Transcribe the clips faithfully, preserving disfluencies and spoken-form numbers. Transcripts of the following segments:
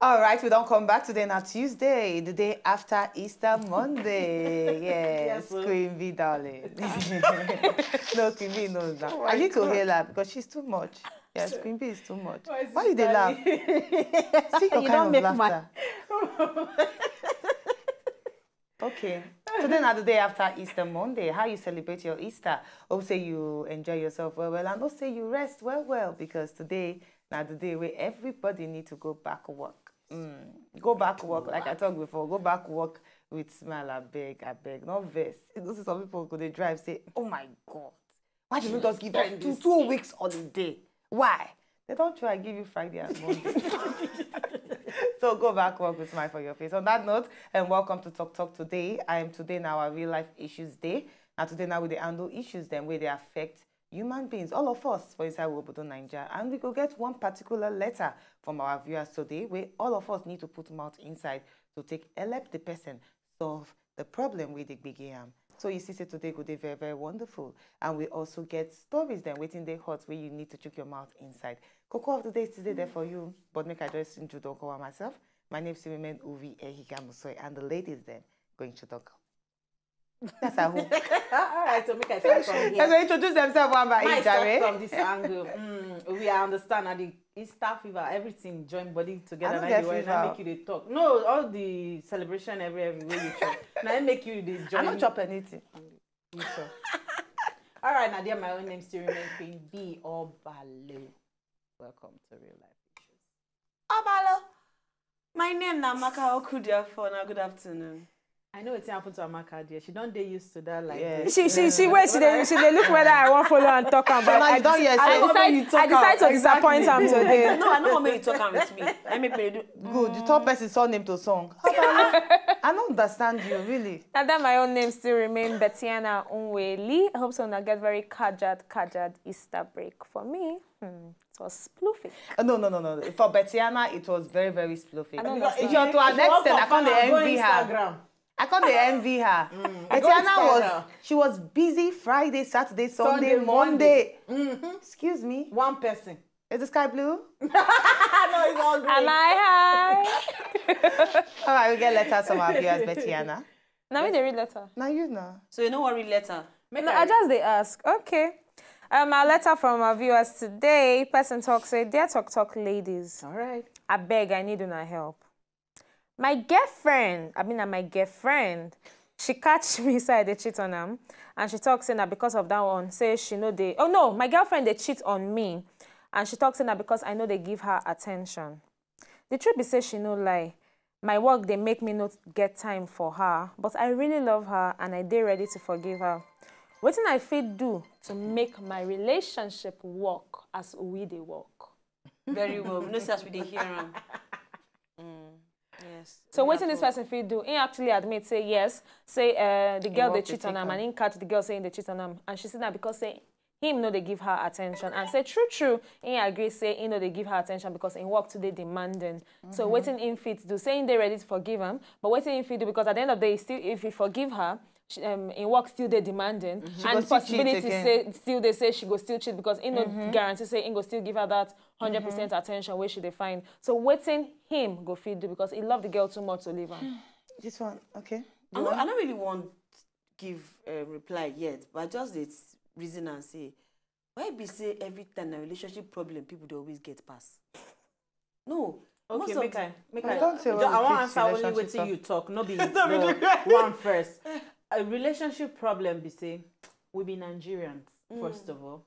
All right, we don't come back today now Tuesday, the day after Easter Monday. Yes, yes, Queen B, darling. No, Queen B knows that. Oh, I need to hear that because she's too much. Yes, Queen B is too much. Why, why you dey laugh? See your you kind of laughter. My... Okay. Today na the day after Easter Monday. How you celebrate your Easter? Hope say you enjoy yourself well well, and hope say you rest well well, because today na the day where everybody need to go back work. Mm. Go back work, like I talked before. Go back work with smile, I beg, I beg. Not vex. You know, some people go they drive say, "Oh my God, why did you just give us two, two weeks holiday? Why?" They don't try give you Friday and Monday. So go back work with smile for your face. On that note, and welcome to Talk Talk today. I am today now our real life issues day. Now today now we dey handle issues then where they affect human beings, all of us for inside Obodo Naija, and we go get one particular letter from our viewers today where all of us need to put mouth inside to take help the person solve the problem with the big am. So you see, say today go dey very, very wonderful. And we also get stories then waiting they hot where you need to chook your mouth inside. Cocoa of the day is today there for you, but make I just introduce myself. My name is Women Uvi Ehiga Musoi, and the ladies then going to talk. That's a hook. All right, so make I start from here. They go introduce themselves one by each, eh? From this angle. Mm, we understand and the Easter fever, everything join body together. I don't get fever. Make you dey talk. No, all the celebration every everywhere you chop. Now make you dey join. I don't chop anything. You sure? All right, now dear, my own name still remain Queen B Obalo. Welcome to Real Life Issues. Obalo. My name na Amaka Okudiafo. Now, good afternoon. I know wetin happen to Amaka there. She don dey used to that, like, yes. She, she, she, wait, she dey, she dey look whether I wan follow and talk am, but I, I decide to disappoint am today. No, I no wan make you talk am with me. I make me do. Good. You turn person surname to song. I don't understand you, really. Now that my own name still remain Betiana Unweli. I hope so una get very kajad, kajad Easter break. For me, hmm, it was sploofy. Uh, no, no, no, no. For Betiana, it was very, very sploofy. I don't understand. If you're to an extent, I can't envy her. I can't envy her. Betiana was, she was busy Friday, Saturday, Sunday, Monday. Excuse me. One person. Is the sky blue? No, it's all green. Am I high? All right, we get letters from our viewers, Betiana. Now we dey read letter. Now you know. So you know what read letter? No, I just dey ask. Okay. Um, a letter from our viewers today. Person talk say, "Dear Talk Talk ladies, all right, I beg, I need una help. My girlfriend, I mean, na my girlfriend, she catch me say I dey cheat on am, and she talk say na because of that one, say she no dey. Oh no, my girlfriend dey cheat on me, and she talk say na because I no dey give her attention. The truth be say she no lie. My work dey make me no get time for her, but I really love her and I dey ready to forgive her. Wetin I fit do to make my relationship work as we dey work?" Very well. We know say as we dey hear am. Mm, yes. So wetin this person fit do? He actually admit say yes, say, uh, the girl dey cheat on am, and he catch the girl saying dey cheat on am, and she say na because say him no dey give her attention, and say true true, he agree say he no dey give her attention because him work too dey demanding. So wetin him fit do? Say him dey ready to forgive am, but wetin him fit do? Because at the end of the day, he still, if he forgive her, she, um, him work still dey demanding, and possibility say still dey say she go still cheat because he no guarantee say he go still give her that hundred percent attention wey she dey find. So wetin him go fit do because he love the girl too much to leave am. This one, okay. I no, I no really wan give a reply yet, but I just dey reason and say, why be say every time na relationship problem people dey always get pass? No. Okay, make I, make I, I wan answer only wetin you talk, no be the one first. A relationship problem be say we be Nigerians, first of all.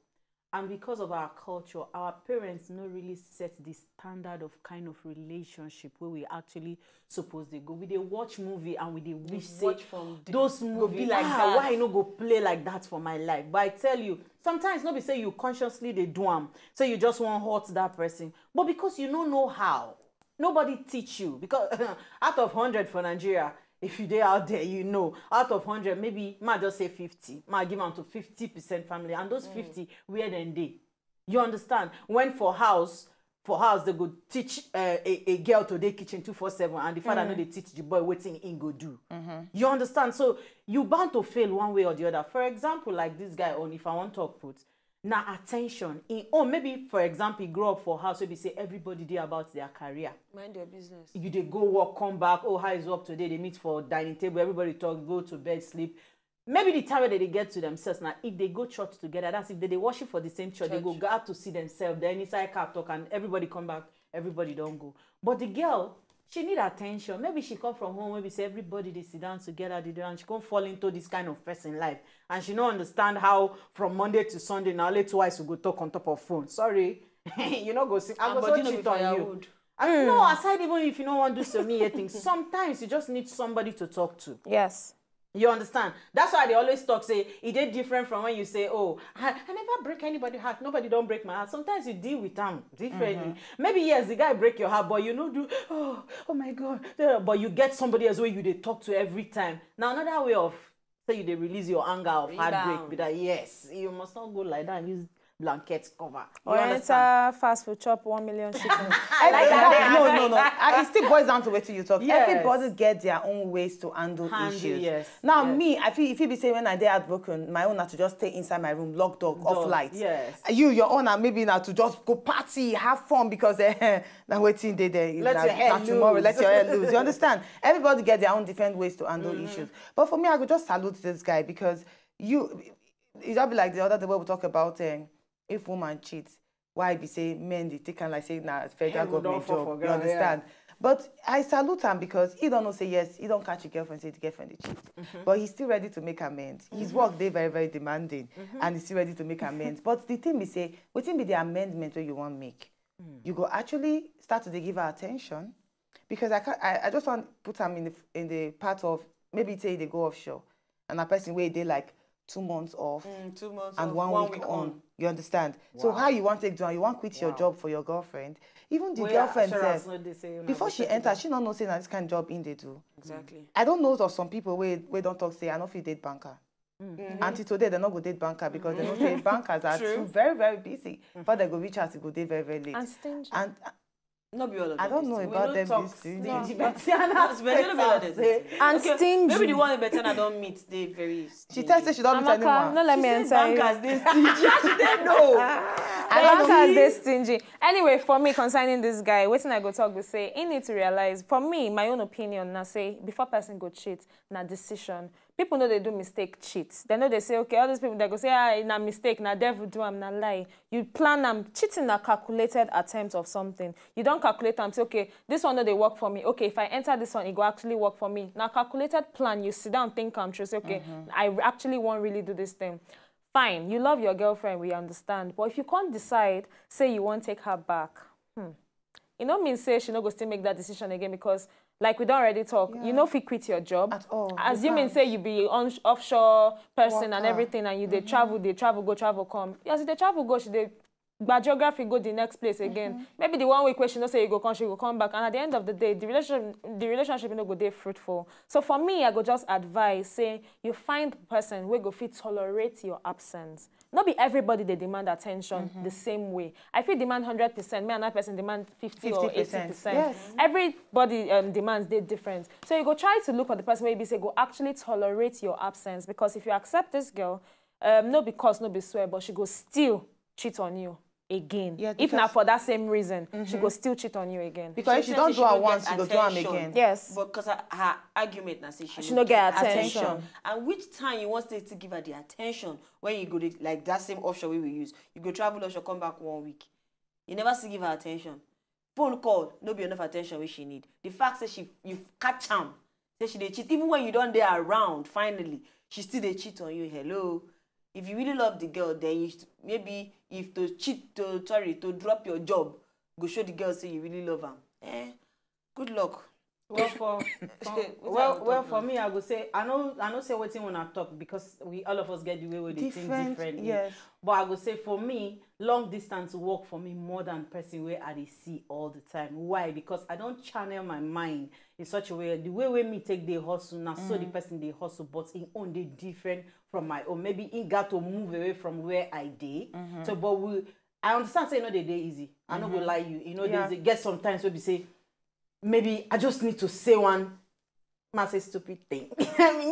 And because of our culture, our parents no really set the standard of kind of relationship where we actually suppose dey go. We dey watch movie and we dey wish say watch from the- those go movie be like ah, that. Why e no go play like that for my life? But I tell you, sometimes no be say you consciously dey do am, so you just wan hurt that person, but because you no know how. Nobody teach you, because out of hundred for Nigeria, if you dey out there, you know, out of hundred, maybe ma just say fifty, ma give am to fifty percent family, and those fifty, where dem dey? You understand? When for house, for house, they go teach uh, a, a girl to dey kitchen two four seven, and the father no dey teach the boy wetin he go do. You understand? So you bound to fail one way or the other. For example, like this guy own, if I wan talk put, na attention. In own, maybe, for example, he grow up for house wey be say everybody dey about their career. Mind your business. You dey go work, come back, oh, how is work today? They meet for dining table, everybody talk, go to bed, sleep. Maybe the time wey they dey get to themselves na if they go church together, that's if they dey worship for the same church, they go out to see themselves, then inside car talk, and everybody come back, everybody don go. But the girl, she need attention. Maybe she come from home, maybe say everybody dey sit down together, dey do, and she come fall into this kind of person life, and she no understand how from Monday to Sunday na only twice we go talk on top of phone. Sorry, you no go see. I go so cheat on you. I, no, aside even if you no wan do so me a thing, sometimes you just need somebody to talk to. Yes. You understand? That's why they always talk say e dey different from when you say, oh, I, I never break anybody heart. Nobody don't break my heart. Sometimes you deal with them differently. Mm-hmm. Maybe yes, the guy break your heart, but you know do oh, oh my god, yeah, but you get somebody else where you they talk to every time. Now another way of say you they release your anger of heartbreak. Be that yes, you must not go like that and use blanket cover. You or understand? Enter fast food chop one million chicken. No, no, no. I, it still boils down to wetin you talk. Yes. Everybody get their own ways to handle, handle issues. Yes. Now yes. Me, I feel if you be saying when I dey heartbroken, my own na to just stay inside my room, lock door, door off light. Yes. You, your own, and maybe na to just go party, have fun because eh, na wetin dey there. Let na, your head na tomorrow, loose. Let your head loose. You understand? Everybody get their own different ways to handle mm-hmm. issues. But for me, I go just salute this guy because you, it just be like the other day we talk about um, if woman cheats, why be say men dey take am like say na federal government job, you understand? But I salute am because he don know say yes, he don catch a girlfriend, say the girlfriend dey cheat. Mm-hmm. But he's still ready to make amends. His mm-hmm. work dey very, very demanding mm-hmm. and he's still ready to make amends. But the thing be say, wetin be the amendment wey you wan make? Mm. You go actually start to dey give her attention because I, can't, I, I just wan put am in the, in the part of maybe say they go offshore and a person wey dey like two months off mm, two months and off, one, one week, week on. On. You understand? Wow. So how you want to do? You want quit wow. your job for your girlfriend? Even the well, girlfriend says before she enters, she don't know say that this kind of job in they do. Exactly. I don't know of some people where we don't talk say I don't feel date banker. Mm-hmm. Until today, they not go date banker because they don't say bankers are too very, very busy. Mm-hmm. But they go reach out to go day very, very late. And stingy. And uh, no be all of them. I don't know about them being stingy. Betiana and stingy. Maybe the one Betiana don't meet, they very stingy. She tells her she don't meet anyone. No, let me answer you. Bankers, they stingy. She didn't know. Bankers, they stingy. Anyway, for me, concerning this guy, wetin I go talk be say, he need to realize, for me, my own opinion, na say, before person go cheat, na decision. People know they do mistake, cheat. They know they say, okay, all these people, they go say, ah, na mistake, na devil do am, na lie. You plan am. Cheating na calculated attempt of something. You don't calculate am say, okay, this one no dey work for me. Okay, if I enter this one, it go actually work for me. Na calculated plan. You sit down, think am through. Say, okay, mm-hmm. I actually wan really do this thing. Fine, you love your girlfriend, we understand. But if you can't decide, say you wan take her back, hmm, e no mean say she no go still make that decision again because like we don't already talk, yeah. You no fit quit your job. At all. Assuming say you be on offshore person and everything and you dey mm-hmm. travel, they travel, go travel, come. Yes, they travel, go, she dey gba geography go the next place again. Mm-hmm. Maybe the one week where she no say you go come, she go come back. And at the end of the day, the relationship the relationship no go dey fruitful. So for me, I go just advise say you find person wey go fit tolerate your absence. No be everybody they demand attention mm-hmm. the same way. I feel demand hundred percent, me and that person demand fifty or eighty percent. Yes. Everybody um, demands they different. So you go try to look for the person maybe say go actually tolerate your absence because if you accept this girl, um, no because no be swear, but she go still cheat on you again. Yeah, if not for that same reason, mm-hmm. she go still cheat on you again. Because she if she don't do her once, she go do am again. Yes. But because her, her argument now say she, she no get attention. Attention. And which time you want to give her the attention when you go to, like that same offshore we will use? You go travel offshore, come back one week. You never still give her attention. Phone call, no be enough attention which she need. The fact that she you catch am, say she dey cheat. Even when you don't dey around, finally, she still dey cheat on you. Hello. If you really love the girl, then you should, maybe if to cheat, to, sorry, to drop your job, go show the girl say you really love am. Eh, good luck. Well, for, for Wetin well, I well, talk for now? me, I go say I know I know say wetin una talk, because we, all of us, get the way we dey think Different, differently. Yes. But I go say for me, long distance work for me more than person wey I dey see all the time. Why? Because I don channel my mind in such a way, the way wey me take dey hustle, na so the person dey hustle, but im own dey different from my own. Maybe he got to move away from where I dey. So, but we, I understand say e no dey dey easy. I no go lie you, e no dey Yeah. easy. Get sometimes wey be say maybe I just need to say one, ma say stupid thing.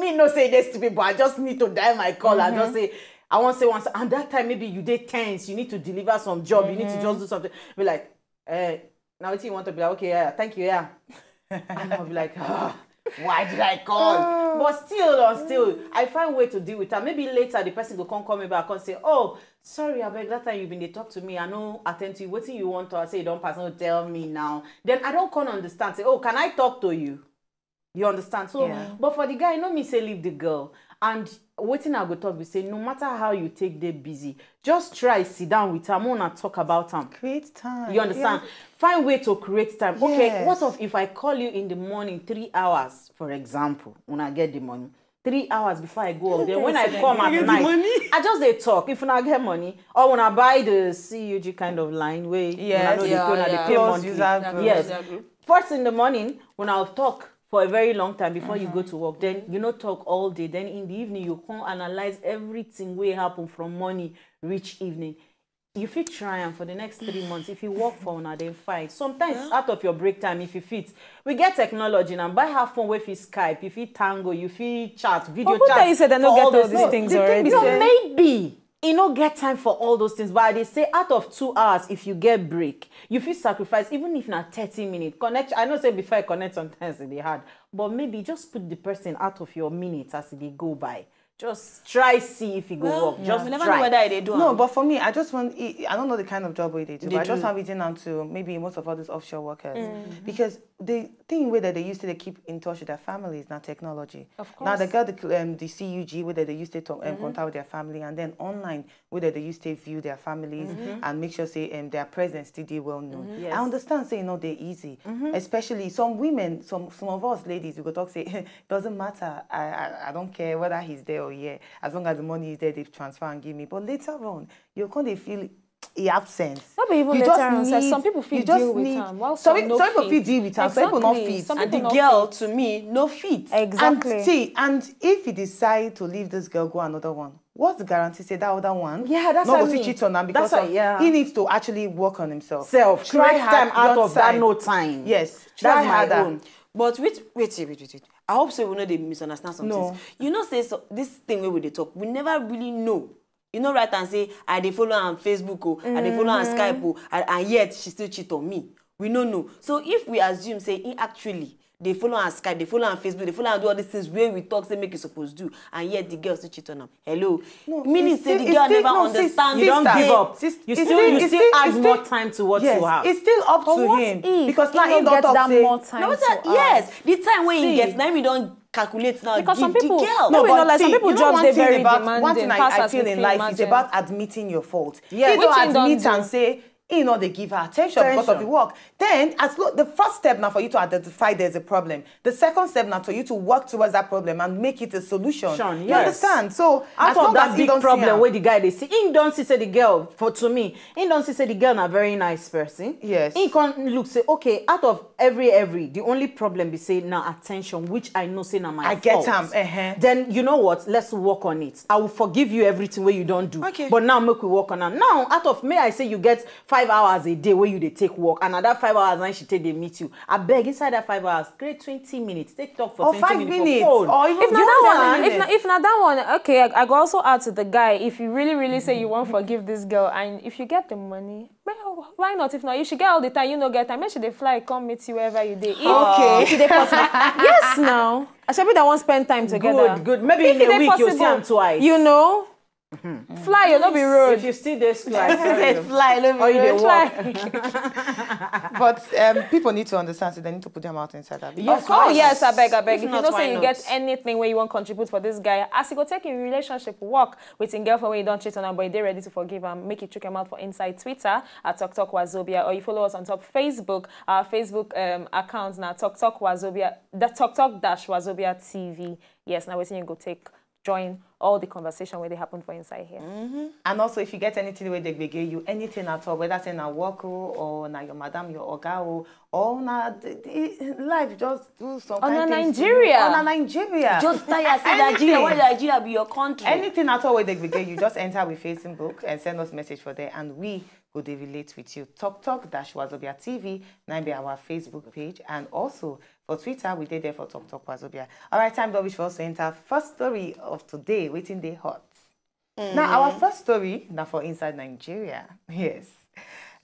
Me no say e dey stupid, but I just need to die my call. I just say I wan say once, and that time maybe you dey tense, you need to deliver some job, you need to just do something. Be like, eh, now wetin you want to be like? Okay, yeah, thank you, yeah. And I'll be like, ah, why did I call? But still, or still, I find way to deal with am. Maybe later the person go come call me back and say, oh, sorry, abeg, that time you been dey talk to me, I no attend to you. Wetin you want to say? You don pass, no tell me now. Then I don come understand. Say, oh, can I talk to you? You understand? So, Yeah. But for the guy, no mean say leave the girl. And wetin I go talk be say, no matter how you take dey busy, just try sit down with am, una talk about am. Create time. You understand? Yes. Find way to create time. Okay, Yes. What of if I call you in the morning three hours, for example, when I get the money? Three hours before I go up. Then when I come at Get the night, money. I just dey talk. If una get money, or when I buy the C U G kind of line, wey Yes. una know Yeah, dey pay, una yeah. dey pay Close monthly. user group. Yes. User group. First in the morning, when I'll talk for a very long time before you go to work, then you no talk all day. Then in the evening, you come analyze everything wey happen from morning reach evening. You fit try am for the next three months. If you work for una, then fine. Sometimes out of your break time, if you fit, we get technology now. Buy her phone wey fit Skype, you fit Tango, you fit chat, video But who chat. tell you say they no For get all all those these things. things The thing already? is No, say- maybe e no get time for all those things, but I dey say out of two hours, if you get break, you fit sacrifice, even if na thirty minutes. Connect. I know say before I connect, sometimes e dey hard, but maybe just put the person out of your minutes as e dey go by. Just try see if e go Well, work. Just we never try. Know whether e dey do No, am. But for me, I just want, I I don't know the kind of job wey dey do, They but I just do. want reaching out to maybe most of all these offshore workers, because the thing wey that they used to dey keep in touch with their families na technology. Of Now they course. got the um, the C U G wey that they used to talk, um, contact with their family, and then online wey that they used to view their families and make sure say um, their presence still dey well known. Yes. I understand say e no dey easy, especially some women, some some of us ladies, we go talk say doesn't matter. I, I I don't care whether he's there or here, as long as the money is there, they transfer and give me. But later on, you come dey feel e absence. No be even You later just on, sef, need- some people fit you just deal with need- am, while some some peop- no some people fit. fit deal with am, some people no Exactly. fit. Some And the people no girl fit. To me, no fit. Exactly. And see, and if you decide to leave this girl, go another one, what's the guarantee say that other one? Yeah, that's not what I go mean. Sit on am because That's why, of, yeah. He needs to actually work on himself. Self. Try Create hard, time out your of that side. No time. Yes, That's try my harder. Own. But wait, wait, wait, wait, wait. I hope so we know they misunderstand something. No. You know, say so, this thing wey we dey talk, we never really know. You know, right and say I dey follow on Facebook, oh, I dey follow on Skype, oh, and, and yet she still cheat on me. We no know. So if we assume say he actually they follow on Skype, they follow on Facebook, they follow and do all these things where we talk say make you supposed do, and yet the girl still cheat on him. Hello, No, meaning it's say still- the it's girl still- never no, sis- understand. You don't sister, give up. sis- You it's still, you it's still add it's more time to what yes, you have. It's still up But to what him if because he now no he don't get talk that say more time No, to that, add? Yes, the time when he See. gets, now he don't calculate now. Because Give some people, the girl. no, No, we but no, like, some see, people you know jobs one dey thing very about, demanding. One thing I, Pass I as feel we in fit life is imagine. About admitting your fault. Yes. He don't Wetin he don admit do? And say he not dey give her attention because of the Attention. Work. Then, as lo- the first step now for you to identify there's a problem. The second step now for you to work towards that problem and make it a solution. Solution, You yes. Understand? So Out as long of that as he big don't see problem am. Where the guy dey see, he don't see say the girl, for to me, he don't see say the girl na very nice person. Yes. He can look say, okay, out of every every, the only problem be say na attention, which I know say na my I get fault. Am, uh-huh. Then you know what? Let's work on it. I will forgive you everything where you don't do. Okay. But now make we work on am. Now, out of me, I say you get five hours a day where you dey take work, another five hours when she take dey meet you. I beg inside that five hours, create twenty minutes, take talk for Or twenty five minutes. minutes, For phone. Or even If na just that seven one, if na, minutes. If na that one, okay, I, I go also add to the guy. If you really, really say you won't forgive this girl, and if you get the money, well, why not? If not, if she get all the time, you no get time. Make she dey fly come meet you wherever you dey. If, Okay. If you dey possible, yes, now. I should be that one spend time together. Good, good. Maybe If in e a dey week you'll see possible, am twice. You know, Fly, you no be road. If you still dey school, I I tell said you. Fly, no be Or you dey road. Fly. But um, people need to understand that they need to put their mouth inside that. Yes, Oh yes, I beg, I beg. If If not, you know why say you not? Get anything where you want contribute for this guy, as he go take in relationship work with him girlfriend when you don't cheat on her, but they ready to forgive him, make you check him out for inside Twitter at Talk Talk Wazobia, or you follow us on top Facebook. Our Facebook um, account now Talk Talk Wazobia, the Talk Talk Dash Wazobia T V. Yes, now waiting you go take join all the conversation where they happen for inside here. And also, if you get anything where they gbege you, anything at all, whether say na work o, or na your madam, your oga o, or na the, the life just do some Or kind na things to you, Nigeria. Or na Nigeria. Just tell you, say Nigeria, why Nigeria be your country? Anything at all where they gbege you, just enter with Facebook and send us message for there, and we go they relate with you. Talk Talk Dash Wazobia T V, nine be our Facebook page, and also for Twitter, we did there for Talk Talk Wazobia. All right, time don't reach for us to enter first story of today, waiting day hot. Now, our first story now for inside Nigeria. Yes.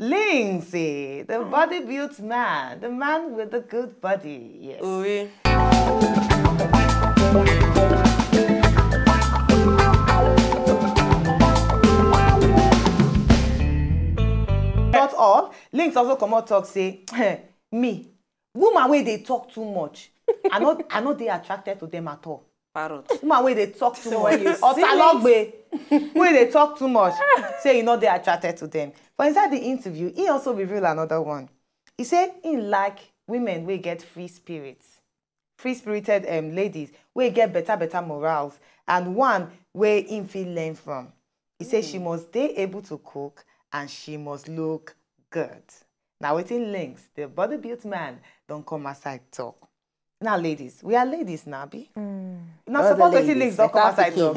Lindsay, the body built man, the man with the good body. Yes. Oui. Not all. Links also come out talk say, me, woman wey dey talk too much, I no I no dey attracted to them at all. Parrot. Woman wey dey talk too So much. when you see Otalogbe, wey dey talk too much, say you no dey attracted to them. For inside the interview, he also reveal another one. He say he like women wey get free spirits, free spirited um, ladies wey get better better morals, and one wey him fit learn from. He say she must dey able to cook and she must look good. Now waiting links, the body built man don't come outside talk. Now, ladies, we are ladies now, be. Now Other support waiting ladies, links don't come better outside talk.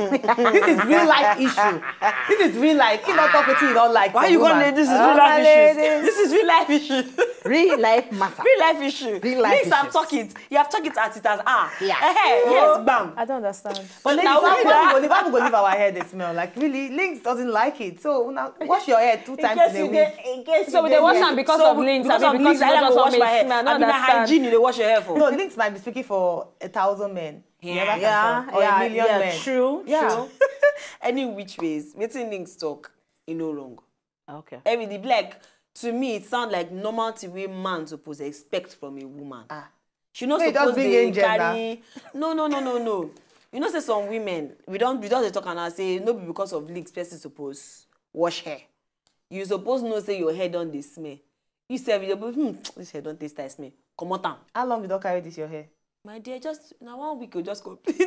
This is real life issue. This is real life. He not talk wetin he don't like. Why for you gonna woman. lay this is Oh, real life my issues? ladies. This is real life issue. Real life matter. Real life issue. Real life Please, I'm issues. talking. You have talked it as it has. Ah. Yeah. Eh, eh, yes, bam. I don't understand. But ladies, Now, why we why now- we go leave, why we go leave our hair they smell? Like, really, links doesn't like it. So now wash your hair two In times case in a you week. dey, in case So you we dey dey wash there. am because So of links, because abi of because links, you I no like just to want wash make my hair. smell. I no I mean, na understand. hygiene you dey wash your hair for. No, links might be speaking for a thousand men. You ever Yeah, can tell? Or yeah, a million yeah, men. true, Yeah. true. Any which ways, wetin links talk, e no wrong. Okay. Every the like to me, it sound like normal thing wey man suppose expect from a woman. Ah. She no Make you just suppose bring dey angel na. Carry. No, no, no, no, no. You know, say some women, we don't, we don't dey talk and I say no be because of links person suppose wash hair. You suppose know say your hair don dey smell. You sef, you dey, hmm, this hair don taste like smell. Comot am. How long you don't carry this your hair? My dear, just na one week you just complete.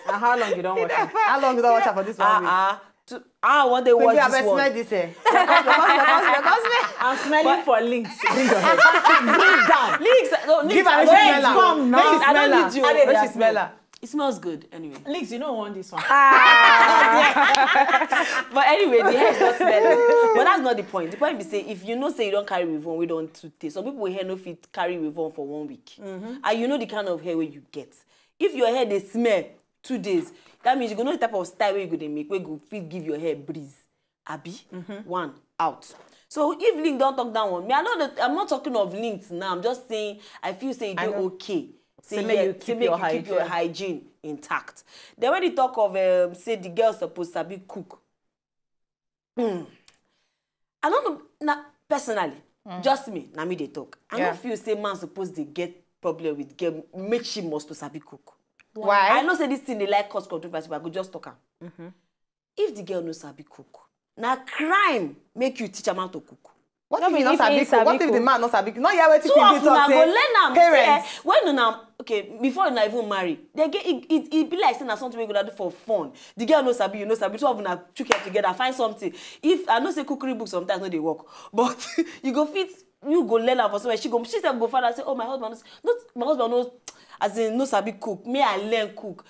And how long you don't wash am? How long you don't wash am for this one Ah week? ah. To, I want to Baby, watch I this bet one. smell this hair. I'm smelling for links. Bring your head. Bring down. Links, no, links, Give her I a don't smell need am. you. Make she Links, I smell don't am. need you. Make she Make smell she am. smell am. It smells good anyway. Links, you know want this one. But anyway, the hair is not smelling. But that's not the point. The point is say if you know say you don't carry weave on, we don't too taste. Some people hair no fit carry weave on for one week. And you know the kind of hair where you get. If your hair they smell two days, that means you go know the type of style where you go dey make, where go fit give your hair breeze. Abi, one out. So if link don't talk that one, me I know that I'm not talking of links now. I'm just saying I feel say they okay. Say make Yeah, you say keep make your you keep your hygiene. Hygiene intact. Then when they talk of um, say the girl supposed to be cook, hmm, I don't know. Now personally, just me, now me they talk. I Yeah. Don't feel say man supposed to get problem with girl make she must to sabi cook. Why? I know say this thing they like cause controversy, but I go just talk am. If the girl no sabi cook, na crime make you teach am how to cook. What No if be you not if sabi he cook? What sabi if the cook. Man not sabi cook? No, yeah, wait. Two of una go learn am. Parents. See, eh, when una okay before una even marry, they get it. It, it be like say na something we gonna do for fun. The girl no sabi, you no sabi. Two of una chook head together, find something. If I know say cookery book sometimes no dey work, but you go fit you go learn am for somewhere. She go she sef go find out say oh my husband no s- not my husband no as in no sabi cook. Me I learn cook.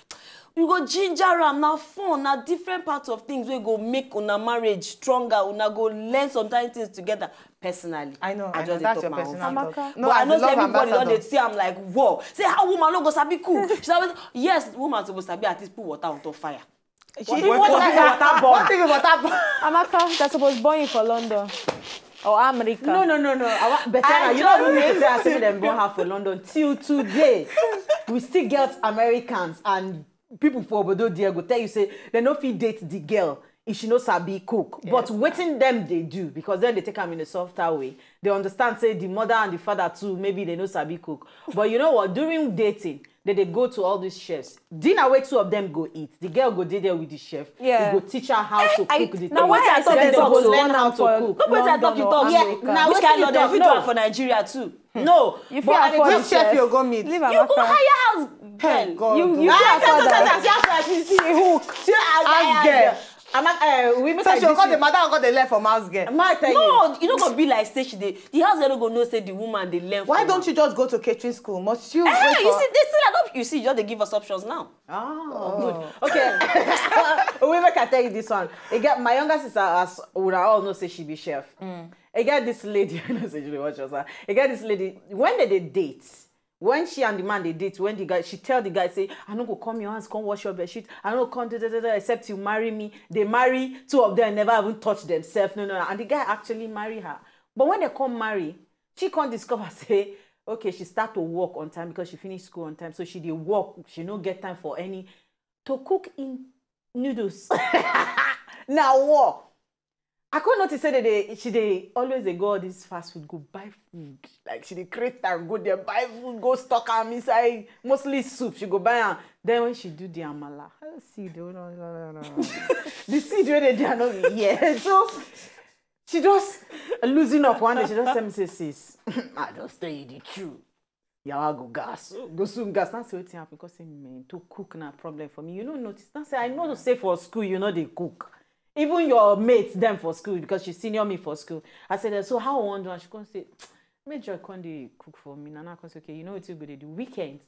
You go ginger am na fun na different parts of things wey go make una marriage stronger una go learn sometimes things together personally. I know, I I just know. dey That's talk your my own personal view. thought. But No, I as know a say love everybody don dey ambassador. See am like wow say how woman no go sabi cook she sabi yes woman suppose sabi at least put water on top fire. She even water, water bomb. What if you water bomb? Amaka, they're supposed to born you for London or America. No, no, no, no. I want better. I You know, we just- need to tell us them born her for London till today. We still get Americans and people for obodo there go tell you say they no fit date the girl if she no sabi cook. But wetin dem dey do, because then they take am in a softer way. They understand say the mother and the father too, maybe they no sabi cook. But you know what? During dating, they dey go to all these chefs. Dinner wey two of them go eat, the girl go dey there with the chef. Yeah. He go teach her how to I- cook the na thing. Why I thought Then they they talk go so learn London how to for cook. No, but I talk you London talk. or Yeah, America. now Which wetin kind you of dem? talk? Fit do No. am for Nigeria too. No, You but fit I dey afford tell Which chef you go meet? You Leave go Amaka. Hire house girl. You, you you fit afford Tell that. Tell Tell Tell She ask her, she see who? She ask House her. girl. I'm like, uh, we make So I she'll do call the shit. Mother and call the left from house girl. Ma tell you. No, you no go be like say she dey. The house girl no go know say the woman dey learn. Why from don't her. You just go to catering school? Must you? Eh, wait you for- see, they still like, you see, you just dey give us options now. Oh, good. Okay. We make I tell you this one. It get my younger sister, as we all know, say she be chef. It get this lady. I know say she dey watch us. Huh? It get this lady. When they dey date, when she and the man dey date, when the guy, she tell the guy say, "I no go come your house, come wash your bedsheet. I no go come da, da, da, da, except you marry me." They marry. Two of them never even touch themselves. No, no, no. And the guy actually marry her. But when they come marry, she come discover say, okay, she start to work on time because she finish school on time. So she dey work. She no get time for any to cook in noodles. Now war. I come notice say that they, she dey always dey go all this fast food, go buy food. Like she dey create time, go there, buy food, go stock am inside. Mostly soup, she go buy am. Then when she do the amala, I see the no, no, no, no, no. The seed wey dey there no be here. So she just losing up one day. She just tell me say, "Sis, I just tell you the truth. Yawa go gas, go soon gas." Now say wetin happen? Because say, "Man, to cook na problem for me. You no notice?" Now say, "I know say for school you no dey cook. Even your mates dem for school, because she senior me for school." I said, "So how I wan do?" And she come say, "Make Joy come dey cook for me." Nana come say, "Okay, you know wetin we go dey do? Weekends,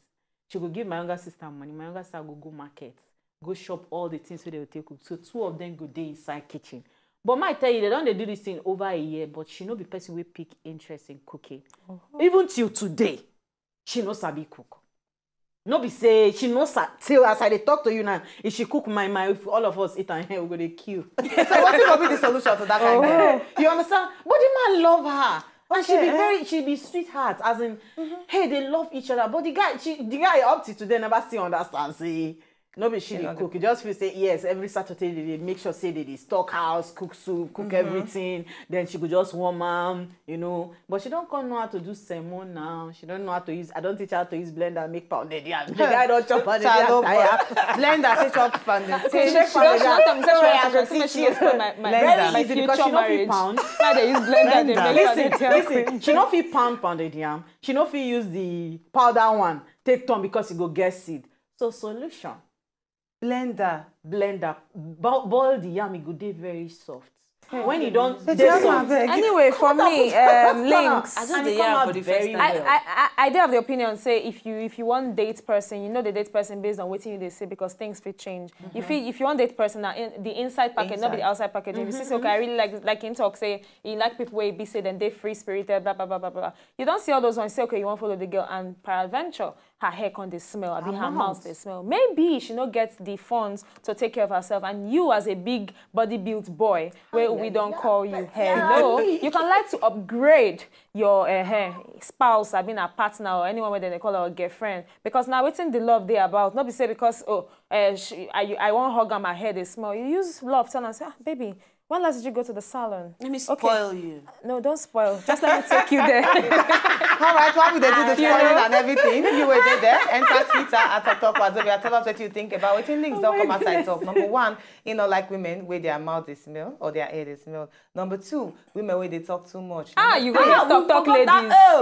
she go give my younger sister money. My younger sister go go market, go shop all the things wey they go take cook. So two of them go dey inside kitchen." But my tell you, they don dey do this thing over a year, but she no be person wey pick interest in cooking. Even till today, she no sabi cook. No be say she no sa till as I dey talk to you now. If she cook my my, if all of us eat and here we go dey kill. So what will be the solution to that kind of? You understand? But the man love her. And she be Okay, eh? Very, she be sweetheart. As in, hey, they love each other. But the guy, she, the guy up to today never still understand. See, no be she dey cook. You just feel say yes. Every Saturday they dey make sure say they dey stock house, cook soup, cook everything. Then she go just warm am, you know. But she don't come know how to do sermon now. She don't know how to use. I don't teach her how to use blender, make pounded yam. The guy don't chop pounded yam. Shallow Tire. Blender, take up pounded. She, she, she don't tell me say she wants to, she wants to spoil my, my, Blender. my Easy because future she no fit marriage. Pound. Now they use blender, they Blender. make Listen, pounded yam. Listen. She no fit pound pounded yam. She no fit use the powder one. Take turn because it go get seed. So solution. Blender. Blender. Bo- boil the yam. It go dey very soft. When you don't, But dey yam soft. abeg. Anyway, for me, um, links. I just And dey it come hear am out for the very first I, time. I, I, I dey of the opinion say if you if you want date person, you know the date person based on wetin you dey see because things fit change. You feel if you want date person, na in, the inside package, not be the Inside. Outside package. If you see, so okay, I really like like him talk say he like people wey be say dem dey free spirited, blah blah blah blah blah. You don't see all those ones say okay you want follow the girl and peradventure her hair come dey smell, abi her mouth dey smell. Maybe she no get the funds to take care of herself, and you as a big body built boy, where we don't call you, hello, you can like to upgrade your uh, spouse, I mean, a partner or anyone whether they call her a girlfriend. Because now, waiting the love they about, not be say because oh, uh, she, I, I won't hug her, my head is small. You use love, tell her, say, ah, baby, when last did you go to the salon? Let me Okay. Spoil you. No, don't spoil. Just let me take you there. All right, why would they do the spoiling and everything? You were there, there. Enter Twitter at Talk Wazobia. Tell us what you think about it. Links don't come outside talk. Number one, you know, like women where their mouth is smell or their head is smell. Number two, women where they talk too much. Ah, Number you three, go talk talk ladies.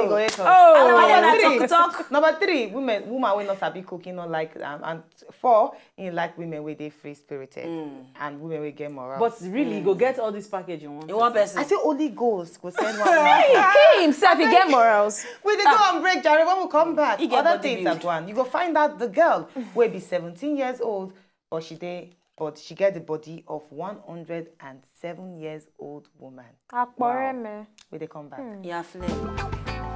you go hate us. Oh. And number Talk, three, talk, talk. Number three, women, woman will not sabi cooking, not like um, and four, you like women where they free spirited and women will get morale. But really, you go get all this package in one. In one person. I say only goals go send one. He himself, he get morals. We dey go on break, Jerry. When we come back, He get other body things build. are going. You go find out the girl will be seventeen years old, but she dey, but she get the body of one hundred and seven years old woman. Akporeme. We dey come back. Yeah, flame.